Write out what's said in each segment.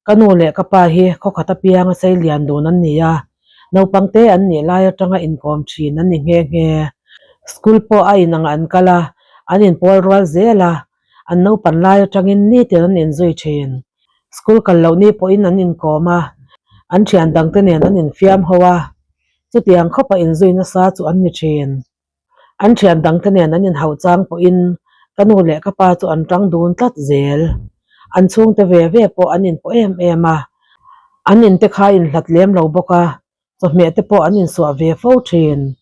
Ka nu leh ka pa hi khawkhat apianga sei lian dun an ni a, naupang te an nih lai atanga inkawm thin an ni nghe nghe. School pawh a inang an kal a, an inpawl rual zel a, an naupan lai atangin nitin an inzui thin. School kal loh ni pawhin an inkawm a, an thian dangte nen an infiam ho a, chutiang khawpa inzui nasa chu an ni thin. An thian dangte nen an inhauh chang pawhin ka nu leh ka pa chu an tang dun tlat zel. An chhungte ve ve pawh an inpawh em em a, an inte kha inhlat lem lo bawk a, chawhmeh te pawh an insuah ve fo thin.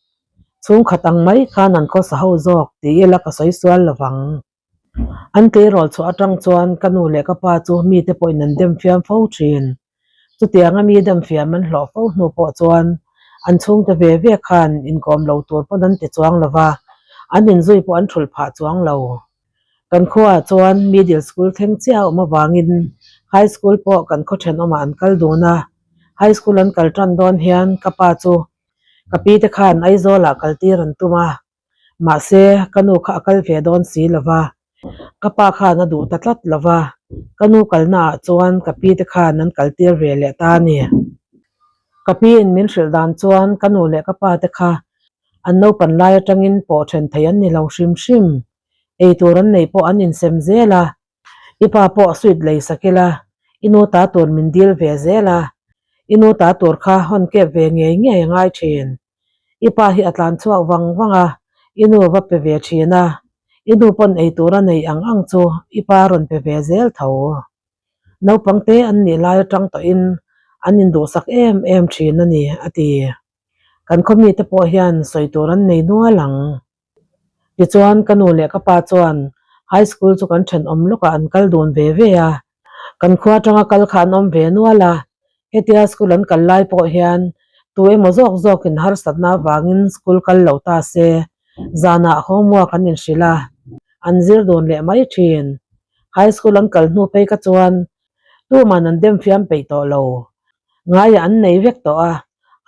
Chhungkhat ang mai khan an khawsa ho zawk ti ila ka sawi sual lo vang. An tleirawl chhuah atang chuan ka nu leh ka pa chu mite pawhin an dem fiam fo thin. Chutianga mi dem fiam an hlawh fo hnu pawh chuan an chhungte ve ve khan inkawm lo tur pawn an ti chuang lo va, an inzui pawh an thulh phah chuang lo. Kan khuaah chuan middle school thleng chiah a awm avangin high school pawh kan khaw thenawmah an kal dun a. High school an kal tan dawn hian ka pa chu ka pi te khan Aizawlah kaltir an tum a. Mahse, ka nu kha a kal ve dawn si lo va, ka pa khan a duh ta tlat lo va, ka nu kalnaah chuan ka pi te khan an kaltir ve leh ta a ni. Ka pi in min hrilh dan chuan ka nu leh ka pa te kha an naupan lai atangin pawh then thei an ni lo hrim hrim. Eitur an nei pawh an insem zel a, I pa pawh sweet lei sak ila, i nu ta tur min dil ve zel a, i nu ta tur kha hawn kep ve ngei ngei a ngai thin. I pa hi a tlan chhuak vang vang a, i nu va pe ve thin a, i nu pawn ei tur a nei ang ang chu i pa rawn pe ve zel tho. Naupang te an nih lai atang tawhin an induhsak em em thin a ni, a ti. Kan khaw mite pawh hian sawi tur an nei nual ang. Tichuan ka nu leh ka pa chuan high school chu kan thenawm lawkah an kal dun ve ve a, kan khua atanga kal kha an awm ve nual a, hetia school an kal lai pawh hian tu emaw zawk zawkin harsatna avangin school kal lo ta se zanah homework an inhrilh a, an zir dun leh mai thin. High school an kal hnu phei kha chuan tuman an dem fiam peih tawh lo, ngaiah an nei vek tawh a,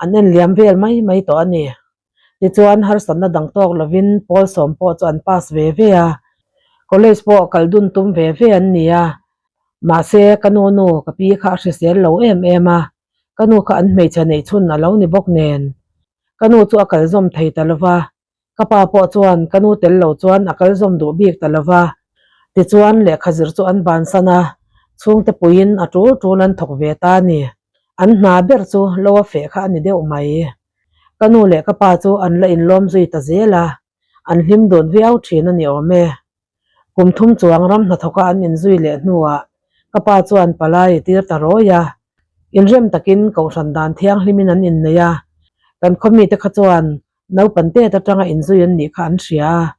an enliam vel mai mai tawh a ni. Tichuan harsatna dang tawk lovin pawl sawm pawh chu an pass ve ve a, college pawh kal dun tum ve ve an ni a. Mahse ka nu nu ka pi kha a hrisel lo em em a, ka nu kha an hmeichhe neih chhun a lo ni bawk nen ka nu chu a kal zawm thei ta lova, ka pa pawh chuan ka nu tel lo chuan a kal zawm duh bik ta lova. Tichuan lehkha zir chu an bansan a, chhungte puiin a tul tul an thawk ve ta a ni. An hna ber chu lo a feh kha a ni deuh mai. Ka nu leh ka pa chu an la inlawm zui ta zel a, an hlim dun viau thin a ni awm e. Kum thum chuang ram hnathawka an inzui leh hnuah ka pa chuan palai a tir ta rawi a, inrem takin kohhran dan thianghlimin an innei a, kan khaw mite kha chuan naupan tet atanga inzui an nih kha an hria a,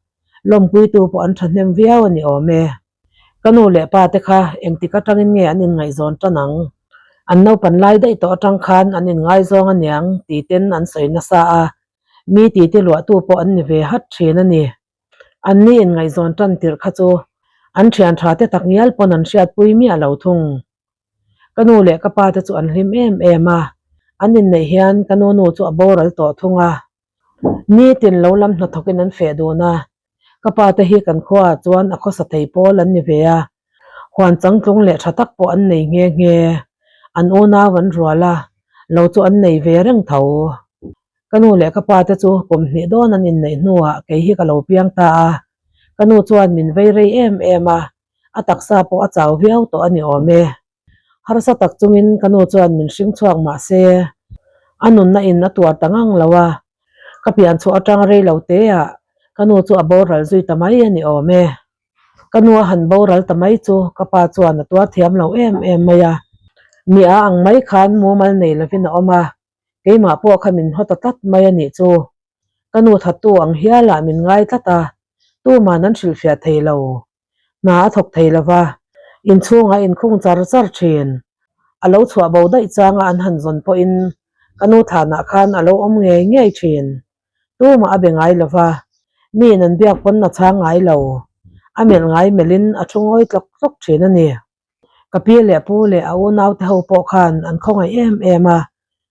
lawmpuitu pawh an thahnem viau a ni awm e. Ka nu leh pa te kha engtik atangin nge an inngaihzawn tan ang? An naupan lai daih tawh atang khan an inngaizawng aniang tih ten an sawi nasa a, mi titi luahtu pawh an ni ve hat thin a ni. An ni inngaihzawn tan tirh kha chu an thian tha te tak ngial pawn an hriatpui miah lo thung. Ka nu leh ka pa te chu an hlim em em a, an inneih hian ka nu nu chu a boral tawh thung a. Nitin lo lam hnathawkin an feh dun a, ka pa te hi kan khuaah chuan a khawsa thei pawl an ni ve a, huan changtlung leh tha tak pawh an nei nghe nghe. An unau an rual a, lo chu an nei ve reng tho. Ka nu leh ka pa te chu kum hnih dawn an inneih hnuah kei hi ka lo piang ta a, ka nu chuan min vei rei em em a, a taksa pawh a chau viau tawh a ni awm e. Harsa tak chungin ka nu chuan min hring chhuak mah se, a nunna in a tuar ta ngang lo a, ka pian chhuah atang rei lo te ah ka nu chu a boral zui ta mai a ni awm e. Ka nu a han boral ta mai chu ka pa chuan a tuar thiam lo em em mai a, mi a ang mai khan mumal nei lovin a awm a, keimah pawh kha min haw ta tlat mai a nih chu. Ka nu thattu ang hialah min ngai tlat a, tuman an hrilhfiah thei lo. Hna a thawk thei lo va, inchhungah inkhung char char thin. A lo chhuah bo daih changa an han zawn pawhin ka nu thanah khan a lo awm ngei ngei thin. Tumah a be ngai lo va, miin an biak pawn a chhang ngai lo. A melh ngai melhin a thu ngawi tlawk tlawk thin a ni. Ka pi leh pu leh a unaute ho pawh khan an khawngaih em em a,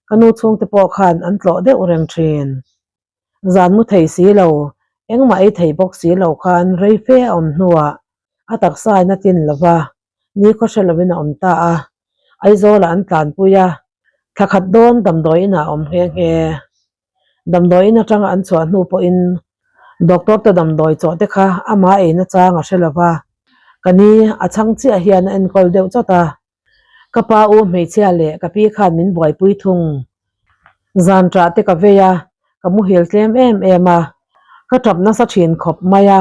ka nu chhungte pawh khan an tlawh deuh reng thin. Zan mu thei si lo, engmah ei thei bawk si lo khan rei fe a awm hnuah a taksa in a tlin lo va, ni khaw hre lovin a awm ta a. Aizawlah an tlanpui a, thla khat dawn damdawi inah a awm nghe nghe. Damdawi in atanga an chhuah hnu pawhin doctor te damdawi chawh te kha amah eina chang a hre lo va, ka ni a chhang chiah hian a enkawl deuh chawt a. Ka pa u hmeichhia leh ka pi khan min buaipui thung. Zan ṭah te ka vei a, ka muhil tlem em em a, ka ṭap nasa ṭhin khawp mai a,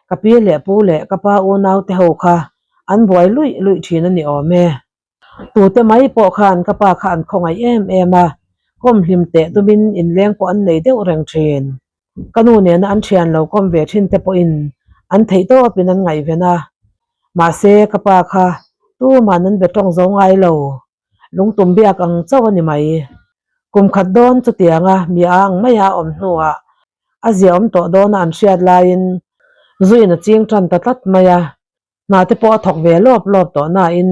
ka pi leh pu leh ka pa unau te ho kha an buai luih luih ṭhin a ni awm e. Tute mai pawh khan ka pa kha an khawngaih em em a, kawm hlim teh tumin inleng pawh an nei deuh reng ṭhin. Ka nu nena an ṭhian lo kawm ve ṭhin te pawhin an theih tawpin an ngaihven a, mahse ka pa kha tuman an be ṭawng zo ngai lo, lungtum biak ang chauh a ni mai. Kum khat dawn chutianga mi a ang maia a awm hnuah a ziaawm tawh dawna an hriat laiin zuin a ching ṭan ta tlat mai a, Hna te pawh a thawk ve lawp lawp tawh nain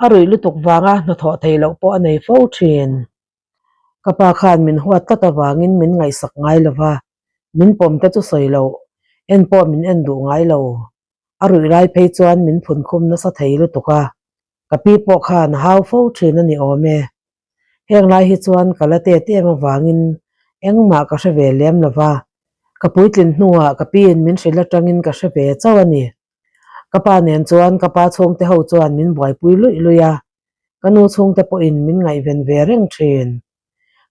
a ruih lutuk vanga hnathawh theih loh pawh a nei fo thin. Ka pa khan min huat tlat avangin min ngaihsak ngai lo va, min pawm te chu sawi loh, en pawh min en duh ngai lo. A ruih lai phei chuan min phun khum nasa thei lutuk a, ka pi pawh khan a hau fo thin a ni awm e. Heng lai hi chuan ka la tet em avangin engmah ka hre ve lem lo va, ka puitlin hnuah ka piin min hrilh atangin ka hre ve chauh a ni. Ka pa nen chuan ka pa chhungte ho chuan min buaipui luih luih a, ka nu chhungte pawhin min ngaihven ve reng thin.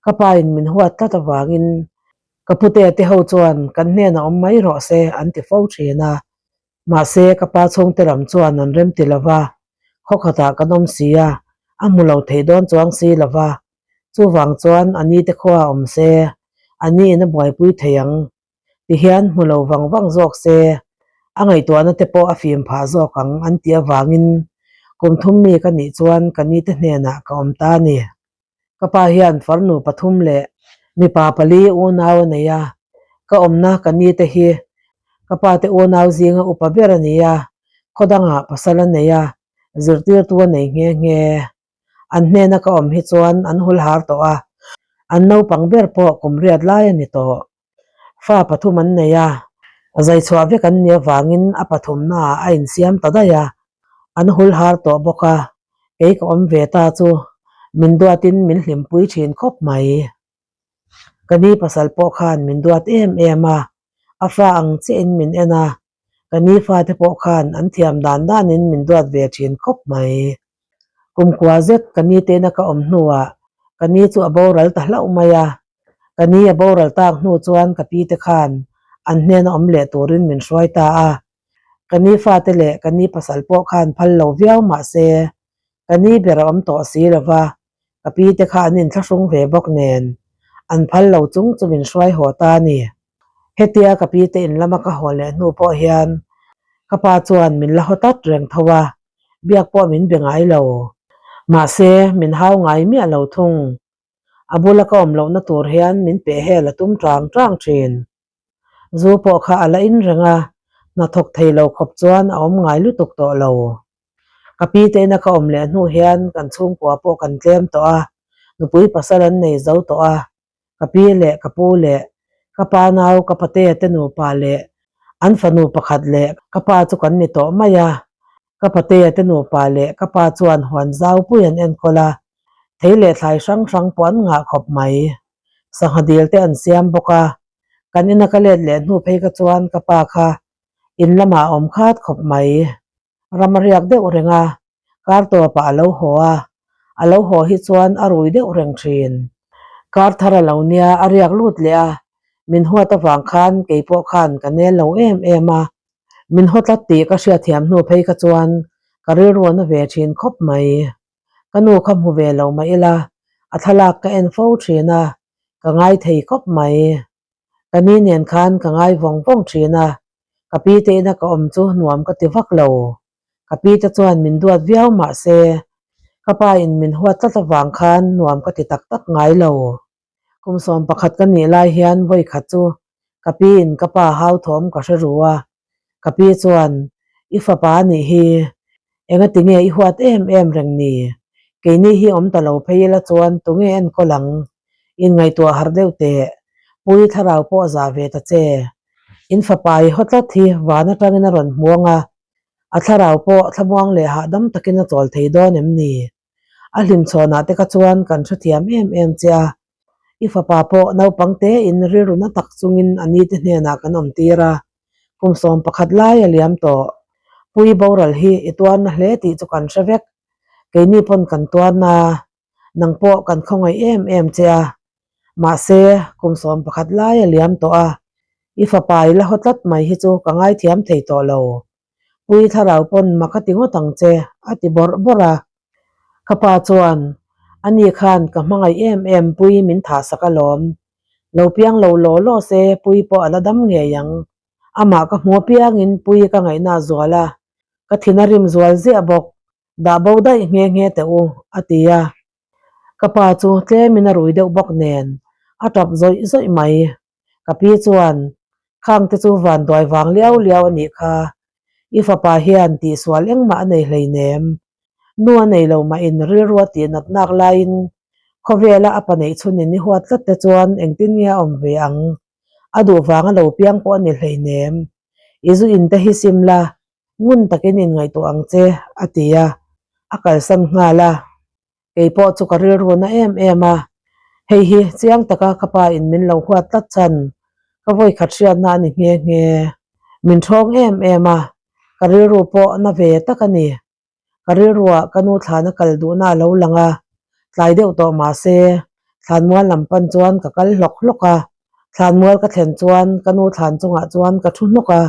Ka pain min huat tlat avangin ka pute te ho chuan kan hnenah awm mai rawh se an ti fo thin a, Mahse, ka pa chhungte lam chuan an rem ti lova, khaw khatah kan awm si a, a hmu lo thei dawn chuang si lova. Chuvang chuan a ni te khua awm se, a ni in a buaipui thei ang ti hian hmu lo vang vang zawk se, a ngaihtuahna te pawh a fim phah zawk ang an tih avangin kum thum mi ka nih chuan ka ni te hnenah ka awm ta a ni. Ka pa hian farnu pathum leh mipa pali unau a nei a, ka awmna ka ni te hi ka pa te unau zinga upa ber a ni a, khaw dangah pasal a nei a, zirtirtu a nei nghe nghe. An hnena ka awm hi chuan an hul har tawh a, an naupang ber pawh kum riat lai a ni tawh. Fa pathum an nei a, zai chhuah vek an nih avangin a pathumnaah a insiam ta daih a, an hul har tawh bawk a, kei ka awm ve ta chu min duatin min hlimpui thin khawp mai. Ka ni pasal pawh khan min duat em em a, a fa ang chiahin min en a, ka ni fate pawh khan an thiam dan danin min duat ve thin khawp mai. Kumkua zet ka ni tena ka awm hnuah ka ni chu a boral ta hlauh mai a, Ka ni a boral tak hnu chuan ka pi te khan an hnena awm leh turin min hruai ta a. Ka ni fate leh ka ni pasal pawh khan phal lo viau mah se, ka ni ber a awm tawh si lo va, ka pi te kha an inthlahrung ve bawk nen an phal lo chung chu min hruai haw ta a ni. Hetia ka pi te in lama ka haw leh hnu pawh hian ka pa chuan min la haw tlat reng tho a, biak pawh min be ngai lo. Mahse, min hau ngai miah lo thung. A bula ka awm lohna tur hian min peh hel a tum tang tang thin. Zu pawh kha a la in reng a, hnathawk thei lo khawp chuan a awm ngai lutuk tawh lo. Ka pi te ina ka awm leh hnu hian kan chhungkua pawh kan tlem tawh a, nupui pasal an nei zo tawh a, ka pi leh ka pu leh ka pa nau ka patea te nupa leh an fanu pakhat leh ka pa chu kan ni tawh mai a, ka patea te nupa leh ka pa chuan huan zau pui an enkawl a, Thei leh thlai hrang hrang pawh an ngah khawp mai. Sangha dil te an siam bawk a, kan ina ka let leh hnu phei ka chuan ka pa kha in lamah a awm khat khawp mai. Ram a riak deuh reng a, kar tawpah a lo haw a, a lo haw hi chuan a rui deuh reng thin. Kar thar a lo nia a riak lut leh a, min huat avang khan kei pawh khan ka nel lo em em a, min haw tlat tih ka hriatthiam hnu phei ka chuan ka rilru a na ve thin khawp mai. Ka nu kha hmu ve lo mah ila, a thlalak ka en fo thin a, ka ngai thei khawp mai. Ka ni nen khan ka ngai vawng vawng thin a, ka pi te ina ka awm chu nuam ka ti vak lo. Ka pi te chuan min duat viau mah se, ka pa in min huat tlat avang khan nuam ka ti tak tak ngai lo. Kum 11 ka nih lai hian vawi khat chu ka pi in ka pa hau thawm ka hre ru a, ka pi chuan i fapa nih hi enga ti nge i huat em em reng ni? Keini hi awm ta lo phei ila chuan tunge enkawl ang? Inngaihtuah harh deuh teh, pui thlarau pawh a zah ve ta che. In fapa i haw tlat hi van atangin a rawn hmuang a, a thlarau pawh thlamuang leh hahdam takin a chawl thei dawn em ni? A hlimchhawnah te kha chuan kan hrethiam em em che a. I fapa pawh naupang tein rilru na tak chungin a nite hnenah kan awm tir a. Kum 11 lai a liam tawh. Pui boral hi i tuarna hle tih chu kan hre vek. Keini pawn kan tuarna a, nang pawh kan khawngaih em em che a. Mahse, kum 11 lai a liam tawh a, i fapa i la haw tlat mai hi chu ka ngaithiam thei tawh lo. Pui thlarau pawn mak a ti ngawt ang che, a ti bawrh bawrh a. Ka pa chuan, Ani khan ka hmangaih em em Pui min thah sak alawm. Lo piang lo law law se Pui pawh a la dam ngei ang. Amah ka hmu apiangin Pui ka ngaihna a zual a, ka thin a rim zual ziah bawk. Dah bo daih nghe nghe teh u, a ti a. Ka pa chu tlemin a rui deuh bawk nen a tap zawih zawih mai. Ka pi chuan, Khang te chu van duai vang liau liau a nih kha. I fapa hian tihsual engmah a nei hleinem. Nu a nei lo mahin rilru a tih nat nak laiin khawvela a pa neih chhunin i huat tlat te chuan engtin nge a awm ve ang? A duh vang a lo piang pawh a ni hleinem. I zu in te hi sim la, ngun takin inngaihtuah ang che, a ti a, a kalsan nghal a. Kei pawh chu ka rilru na em em a, hei hi chiang taka ka pa in min lo huat tlat chhan ka vawi khat hriatna a ni nghe nghe. Min thawng em em a, ka rilru pawh na ve tak a ni. Ka rilruah ka nu thlana kal duhna a lo lang a, tlai deuh tawh mah se thlanmual lam pan chuan ka kal hlawk hlawk a. Thlanmual ka thlen chuan ka nu thlan chungah chuan ka thu hnawk a,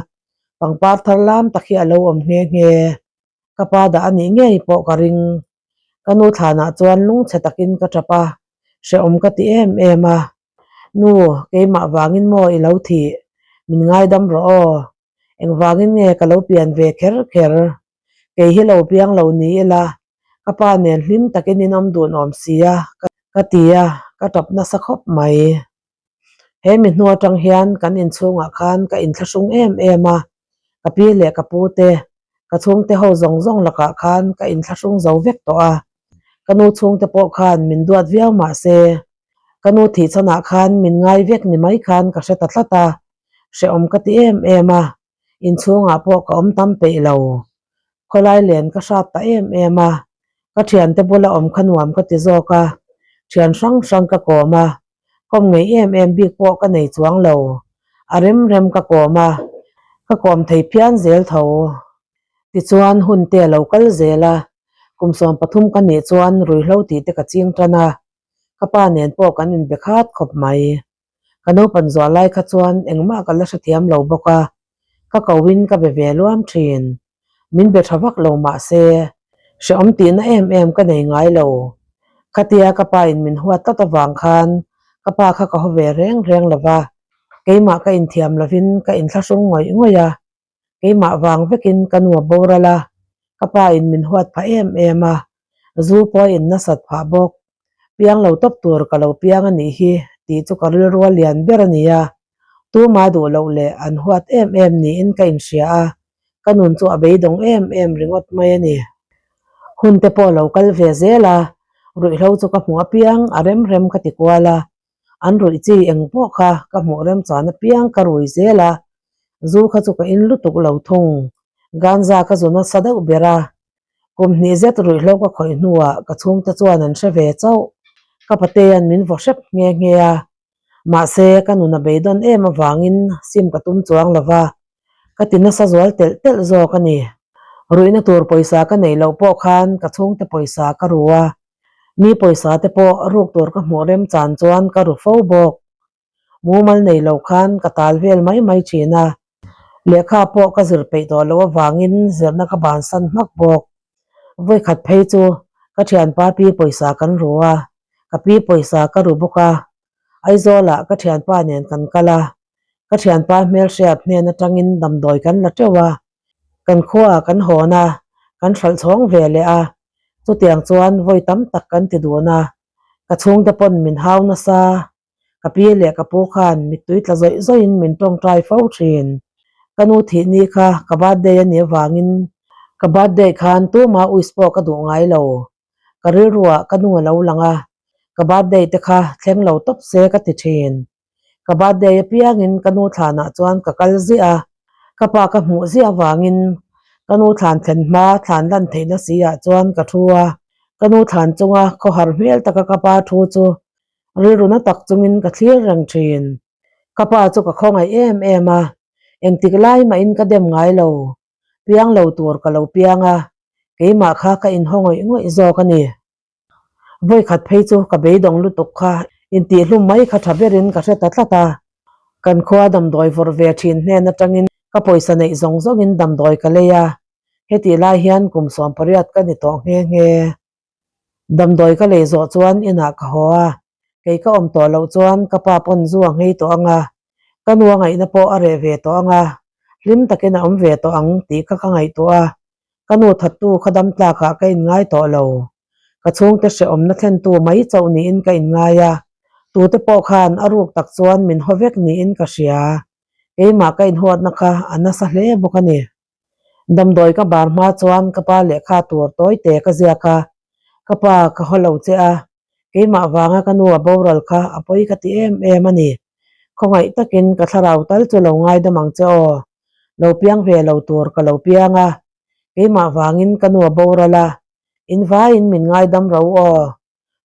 pangpar thar lam tak hi a lo awm nghe nghe. Ka pa dah a nih ngei pawh ka ring. Ka nu thlanah chuan lungchhe takin ka tap a, hrehawm ka ti em em a. Nu, keimah vangin maw i lo thih? Min ngaidam rawh aw. Engvangin nge ka lo pian ve kher kher? Kei hi lo piang lo ni ila, ka pa nen hlim takin in awm dun awm si a, ka ti a, ka tap nasa khawp mai. He mi hnu atang hian kan inchhungah khan ka inthlahrung em em a, ka pi leh ka pu te, ka chhungte ho zawng zawng lakah khan ka inthlahrung zo vek tawh a. Ka nu chhungte pawh khan min duat viau mah se, ka nu thihchhanah khan min ngai vek ni mai khan ka hre ta tlat a, hrehawm ka ti em em a, inchhungah pawh ka awm tam peih lo. Khawlai len ka hrat ta em em a, ka thiante bula awm kha nuam ka ti zawk a, thian hrang hrang ka kawm a, kawm ngei em em bik pawh ka nei chuang lo, a rem rem ka kawm a, ka kawm thei phian zel tho. Tichuan hun te a lo kal zel a, kum 13 ka nih chuan ruihhlo tih te ka ching tan a, ka pa nen pawh kan inbe khat khawp mai. Ka naupan zuah lai kha chuan engmah ka la hrethiam lo bawk a, ka koin ka be ve luam thin. Min be tha vak lo mah se, hrehawm tihna em em ka nei ngai lo. Khatia ka pa in min huat tlat avang khan ka pa kha ka haw ve reng reng lo va, keimah ka inthiam lovin ka inthlahrung ngawih ngawih a. Keimah vang vekin ka nu a boral a, ka pa in min huat phah em em a, zu pawh a in nasat phah bawk. Piang lo tawp tur ka lo piang a nih hi tih chu ka rilru a lian ber a ni a, tuma duh loh leh an huat em em niin ka inhria a, ka nun chu a beidawng em em ringawt mai a ni. Hun te pawh lo kal ve zel a, ruihhlo chu ka hmuh apiang a rem rem ka ti kual a, An ruih chi eng pawh kha ka hmuh remchan apiang ka rui zel a, zu kha chu ka in lutuk lo thung. Ganja ka zu nasa deuh ber a, kum hnih zet ruihhlo ka khawih hnuah ka chhungte chuan an hre ve chauh. Ka patea'n min vaw hrep nghe nghe a, mahse ka nun a beidawn em avangin sim ka tum chuang lo va, ka ti nasa zual telh telh zawk a ni. Ruihna tur pawisa ka neih loh pawh khan ka chhungte pawisa ka ru a, Mi pawisa te pawh ruk tur ka hmuh rem chan chuan ka ru fo bawk. Mumal nei lo khan ka tal vel mai mai thin a, lehkha pawh ka zir peih tawh loh avangin zirna ka bansan hmak bawk. Vawikhat phei chu ka thianpa pi pawisa kan ru a, ka pi pawisa ka ru bawk a, Aizawlah ka thianpa nen kan kal a, ka thianpa hmelhriat hnen atangin damdawi kan la teuh a, kan khuaah kan hawn a, kan hralh chhawng ve leh a, Chutiang chuan vawi tam tak kan ti dun a, ka chhungte pawn min hau nasa. Ka pi leh ka pu khan mittui tla zawih zawihin min tawngtai fo thin. Ka nu thih ni kha ka birthday a nih avangin ka birthday khan tuma wish pawh ka duh ngai lo. Ka rilruah ka nu a lo lang a, ka birthday te kha thleng lo tawp se ka ti thin. Ka birthday apiangin ka nu thlanah chuan ka kal ziah a, ka pa ka hmuh ziah avangin ka nu thlan thlen hma thlan lan theihna si ah chuan ka thu a. Ka nu thlan chunga khawhar hmel taka ka pa thu chu rilru na tak chungin ka thlir reng thin. Ka pa chu ka khawngaih em em a, engtik lai mahin ka dem ngai lo. Piang lo tur ka lo piang a, keimah kha ka inhaw ngawih ngawih zawk a ni. Vawikhat phei chu ka beidawng lutuk kha intihhlum mai kha tha berin ka hre ta tlat a. Kan khua damdawi vawrh ve thin hnen atangin ka pawisa neih zawng zawngin damdawi ka lei a, hetih lai hian kum 18 ka ni tawh nghe nghe. Damdawi ka lei zawh chuan inah ka haw a, kei ka awm tawh loh chuan ka pa pawn zu a nghei tawh ang a, ka nu a ngaihna pawh a reh ve tawh ang a, hlim takin a awm ve tawh ang tih kha ka ngaihtuah a, Ka nu thattu kha dam tlakah ka inngai tawh lo. Ka chhungte hrehawmna thlentu mai chauh niin ka inngai a, tute pawh khan a ruk tak chuan min haw vek niin ka hria. Keimah ka inhuatna kha a nasa hle bawk a ni. Damdawi ka bar hma chuan ka pa lehkha tur tawite ka ziak a, ka pa ka haw lo che a, keimah vanga ka nu a boral kha a pawi ka ti em em a ni. Khawngaih takin ka thlarau tal chu lo ngaidam ang che aw. Lo piang ve lo tur ka lo piang a, keimah vangin ka nu a boral a, in vaiin min ngaidam ro aw.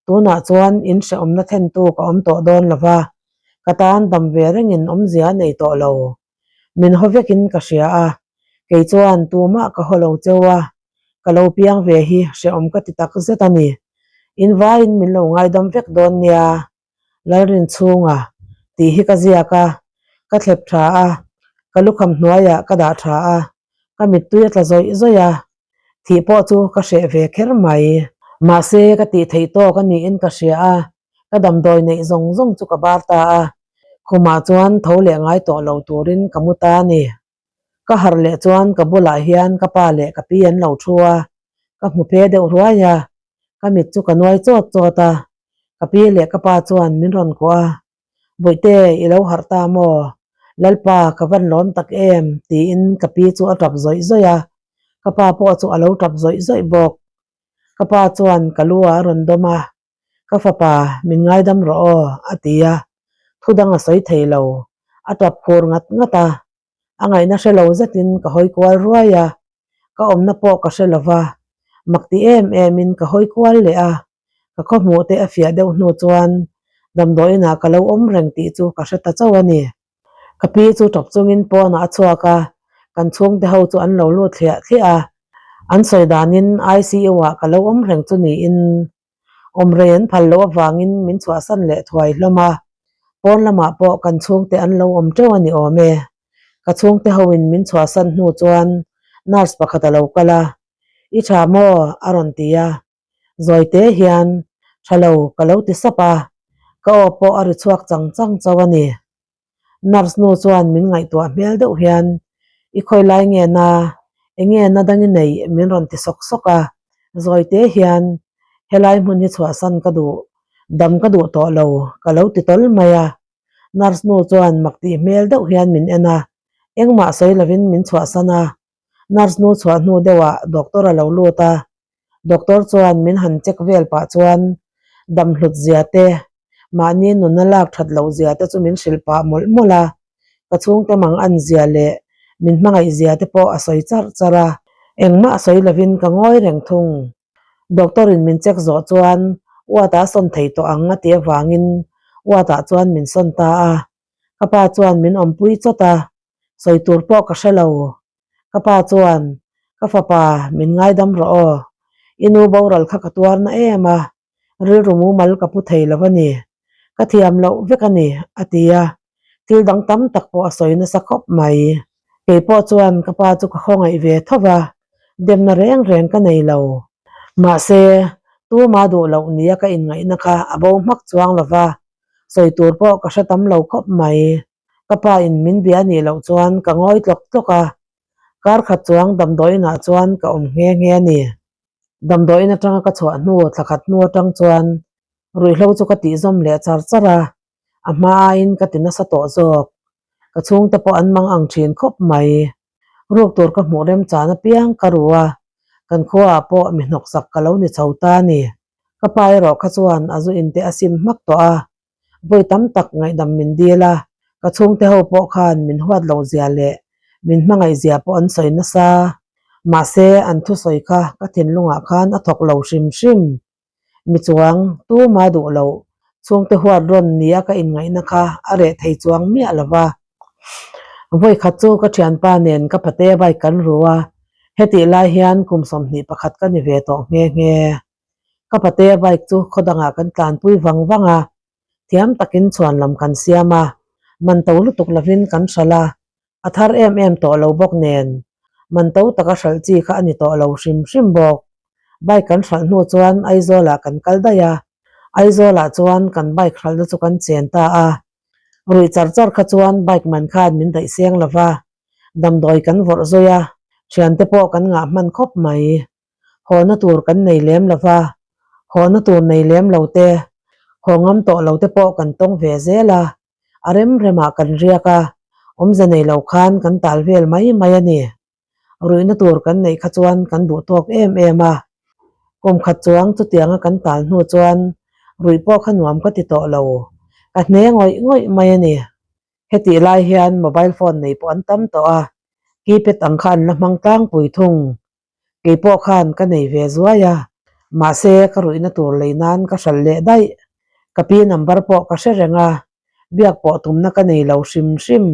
Tunah chuan in hrehawmna thlentu ka awm tawh dawn lo va, ka tan dam ve rengin awmzia a nei tawh lo. Min haw vekin ka hria a, kei chuan tumah ka haw lo cheu a, ka lo piang ve hi hrehawm ka ti tak zet a ni. In vaiin min lo ngaidam vek dawn nia. Lalrin chhunga tih hi ka ziak a, ka thlep tha a, ka lukham hnuaiah ka dah tha a, ka mittui a tla zawih zawih a, thih pawh chu ka hreh ve kher mai. Mahse ka tih theih tawk a niin ka hria a, ka damdawi neih zawng zawng chu ka bar ta a, khumah chuan tho leh ngai tawh lo turin ka mu ta a ni. Ka harh leh chuan ka bulah hian ka pa leh ka pi an lo thu a, ka hmu phe deuh ruai a, ka mit chu ka nuai chawt chawt a, ka pi leh ka pa chuan min rawn kuah a, Bawihte i lo harh ta maw? Lalpa ka van lawm tak em? tiin ka pi chu a tap zawih zawih a, ka pa pawh chu a lo tap zawih zawih bawk. Ka pa chuan ka lu ah a rawn dawm a, Ka fapa, min ngaidam rawh aw, a ti a, thu dang a sawi thei lo, a tap khur ngat ngat a, a ngaihna hre lo zetin ka hawi kual ruai a, ka awmna pawh ka hre lo va, mak ti em emin ka hawi kual leh a, ka khawhmuh te a fiah deuh hnu chuan damdawiinah ka lo awm reng tih chu ka hre ta chauh a ni. Ka pi chu tawp chungin pawnah a chhuak a, kan chhungte ho chu an lo lut thliah thliah a, an sawi danin ICU ah ka lo awm reng chu niin awm rei an phal loh avangin min chhuahsan leh thuai hlawm a, pawn lamah pawh kan chhungte an lo awm teuh a ni awm e. Ka chhungte hoin min chhuahsan hnu chuan nurse pakhat a lo kal a, I tha maw? a rawn ti a, Zawite hian tha lo ka lo ti sap a, ka aw pawh a ri chhuak chang chang chauh a ni. Nurse nu chuan min ngaihtuah hmel deuh hian, I khawi lai nge na, enge na dang i neih min rawn ti sawk sawk a. Zawite hian, Helai hmun hi chhuahsan ka duh, dam ka duh tawh lo ka lo ti tawl mai a. Nurse nu chuan mak tih hmel deuh hian min en a, engmah sawi lovin min chhuahsan a. Nurse nu chhuah hnu deuhah doctor a lo lut a, Doctor chuan min han check vel pah chuan dam hlut zia te, mahni nunna lak that loh zia te chu min hrilh pah mawlh mawlh a. Ka chhungte mang an zia leh min hmangaih zia te pawh a sawi charh charh a. Engmah sawi lovin ka ngawi reng thung. Doctor in min check zawh chuan ward ah sawn thei tawh ang a tih avangin ward ah chuan min sawn ta a. Ka pa chuan min awmpui chawt a, sawi tur pawh ka hre lo. Ka pa chuan, Ka fapa, min ngaidam rawh aw. I nu boral kha ka tuar na em a, rilru mumal ka pu thei lo a ni. Ka thiam loh vek a ni, a ti a. Thil dang tam tak pawh a sawi nasa khawp mai. Kei pawh chuan ka pa chu ka khawngaih ve tho va, demna reng reng ka nei lo. Mahse, tuma duh loh nia ka inngaihna kha a bo hmak chuang lo va, sawi tur pawh ka hre tam lo khawp mai. Ka pa in min bia anih loh chuan ka ngawi tlawk tlawk a, kar khat chuang damdawiin ah chuan ka awm nghe nghe a ni. Damdawiin atanga ka chhuah hnu thla khat hnu atang chuan ruihhlo chu ka tih zawm leh char char a, a hma aiin ka ti nasa tawh zawk. Ka chhungte pawh an mang ang thin khawp mai. Ruk tur ka hmuh remchan apiang ka ru a, kan khuaah pawh mi hnawksak ka lo ni chho ta a ni. Ka pa erawh kha chuan a zu inte a sim hmak tawh a, Vawi tam tak ngaihdam min dil a, ka chhungte ho pawh khan min huat lo zia leh min hmangaih zia pawh an sawi nasa. Mahse, an thusawi kha ka thinlungah khan a thawk lo hrim hrim. Mi chuang tuma duh loh chhungte huat rawn nia ka inngaihna kha a reh thei chuang miah lo va. Vawikhat chu ka thianpa nen ka pate bike kan ru a, hetih lai hian kum 21 ka ni ve tawh nghe nghe. Ka pate bike chu khaw dangah kan tlanpui vang vang a, thiam takin chhuan lam kan siam a, man to lutuk lovin kan hralh a, a thar em em tawh lo bawk nen man to taka hralh chi kha a ni tawh lo hrim hrim bawk. Bike kan hralh hnu chuan Aizawlah kan kal daih a, Aizawlah chuan kan bike hralhna chu kan chen ta a, ruih char char kha chuan bike man khan min daih seng lo va, damdawi kan vawrh zui a, thiante pawh kan ngah hman khawp mai. Hawna tur kan nei lem lo va, hawna tur nei lem lo te, haw ngam tawh lo te pawh kan tawng ve zel a, a rem remah kan riak a, awmze nei lo khan kan tal vel mai mai a ni. Ruihna tur kan neih kha chuan kan duh tawk em em a, kum khat chuang chutianga kan tal hnu chuan ruih pawh kha nuam ka ti tawh lo, ka hne ngawih ngawih mai a ni. Hetih lai hian mobile phone nei pawh an tam tawh a, keypad ang kha an la hmang tlangpui thung. Kei pawh khan ka nei ve zuai a, mahse ka ruihna tur lei nan ka hralh leh daih. Ka pi number pawh ka hre reng a, biak pawh tumna ka nei lo hrim hrim.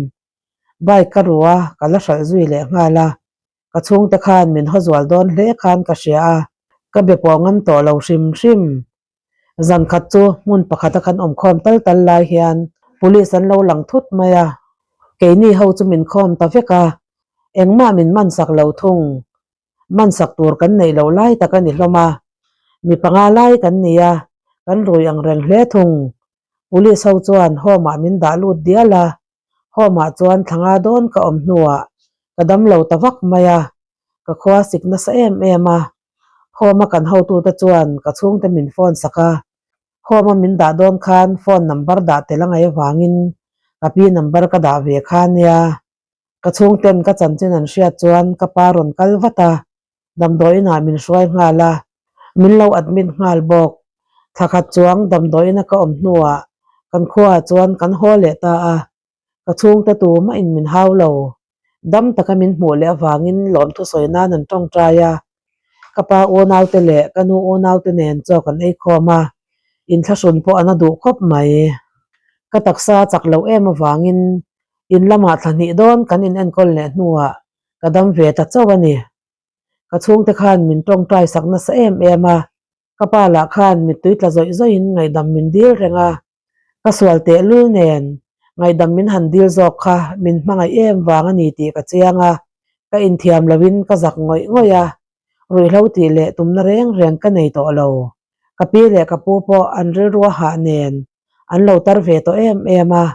Bike ka ru a, ka la hralh zui leh nghal a, ka chhungte khan min haw zual dawn hle khan ka hria a, ka be pawh ngam tawh lo hrim hrim. Zan khat chu hmun pakhata kan awm khawm tal tal lai hian police an lo lang thut mai a, keini ho chu min khawm ta vek a, engmah min man sak lo thung. Man sak tur kan neih loh lai tak a ni hlawm a, mi panga lai kan ni a, kan rui ang reng hle thung. Police ho chuan home ah min dah lut dial a, home ah chuan thlanga dawn ka awm hnuah ka dam lo ta vak mai a, ka khua sik nasa em em a, Home a kan hotute chuan ka chhungte min phone sak a, home a min dah dawn khan phone number dah tel a ngaih avangin ka pi number ka dah ve kha nia. Ka chhungten ka chanchin an hriat chuan ka pa rawn kal vat a, damdawiin ah min hruai nghal a, min lo admit nghal bawk. Thla khat chuang damdawiin a ka awm hnuah kan khuaah chuan kan haw leh ta a, Ka chhungte tumah in min hau lo. Dam taka min hmuh leh avangin lawmthu sawi nan an tawngtai a. Ka pa unaute leh ka nu unaute nen chaw kan ei khawm a, inthlahrun pawh an a duh khawp mai. Ka taksa chak loh em avangin in lamah thla hnih dawn kan in enkawl leh hnuah ka dam ve ta chauh a ni. Ka chhungte khan min tawngtai sak nasa em em a, ka pa lah khan mittui tla zawih zawihin ngaihdam min dil reng a. Ka sual teh lul nen, ngaihdam min han dil zawk kha min hmangaih em vang a ni tih ka chiang a, ka inthiam loin ka zak ngawih ngawih a, ruihhlo tih leh tumna reng reng ka nei tawh lo. Ka pi leh ka pu pawh an rilru a hah nen an lo tar ve tawh em em a,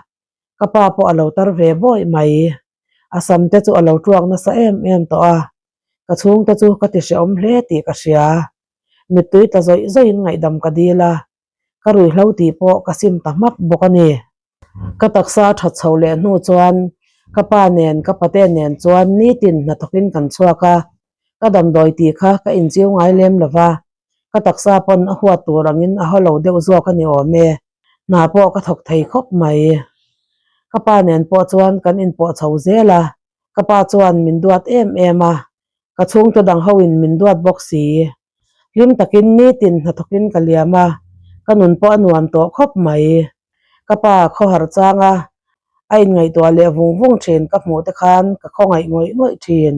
ka pa pawh a lo tar ve bawih mai. A sam te chu a lo tuak nasa em em tawh a, ka chhungte chu ka ti hrehawm hle tih ka hria. Mittui tla zawih zawihin ngaihdam ka dil a, Ka ruihhlo tih pawh ka sim ta hmak bawk a ni. Ka taksa that chho leh hnu chuan ka pa nen ka pate nen chuan nitin hnathawkin kan chhuak a, ka damdawi tih kha ka inchiu ngai lem lo va, ka taksa pawn a huat tur angin a haw lo deuh zawk a ni awm e, hna pawh ka thawk thei khawp mai. Ka pa nen pawh chuan kan inpawh chho zel a, ka pa chuan min duat em em a, ka chhungte dang hoin min duat bawk si. Hlim takin nitin hnathawkin ka liam a, ka nun pawh a nuam tawh khawp mai. Ka pa khawhar changa a inngaihtuah leh vung vung thin ka hmuh te khan ka khawngaih ngawih ngawih thin.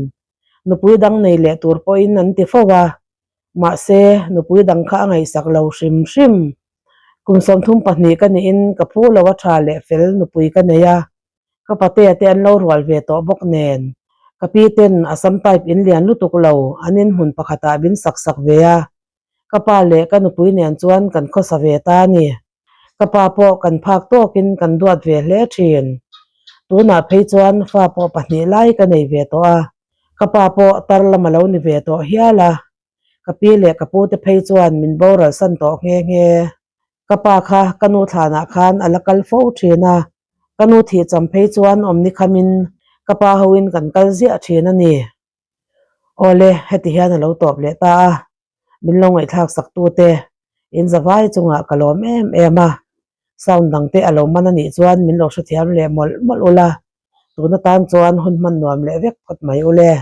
Nupui dang nei leh tur pawhin an ti fo a, mahse nupui dang kha a ngaihsak lo hrim hrim. Kum 32 ka niin ka phu lo a tha leh fel nupui ka nei a, Ka patea te an lo rual ve tawh bawk nen, ka pi ten Assam type in lian lutuk lo an in hmun pakhatah min sak sak ve a, ka pa leh ka nupui nen chuan kan khawsa ve ta a ni. Ka pa pawh kan phak tawkin kan duat ve hle thin. Tunah phei chuan fa pawh pahnih lai ka nei ve tawh a, ka pa pawh tar lam a lo ni ve tawh hial a, ka pi leh ka pu te phei chuan min boral san tawh nghe nghe. Ka pa kha ka nu thlanah khan a la kal fo thin a, Ka nu thih cham phei chuan awmni khamin ka pa hoin kan kal ziah thin a ni. Awle, heti hian a lo tawp leh ta a, min lo ngaihthlak sak tute in zavai chungah ka lawm em em a, sound dang te a lo man a nih chuan min lo hrethiam leh mawlh mawlh ula, tun atan chuan hun hman nuam leh vek phawt mai ule.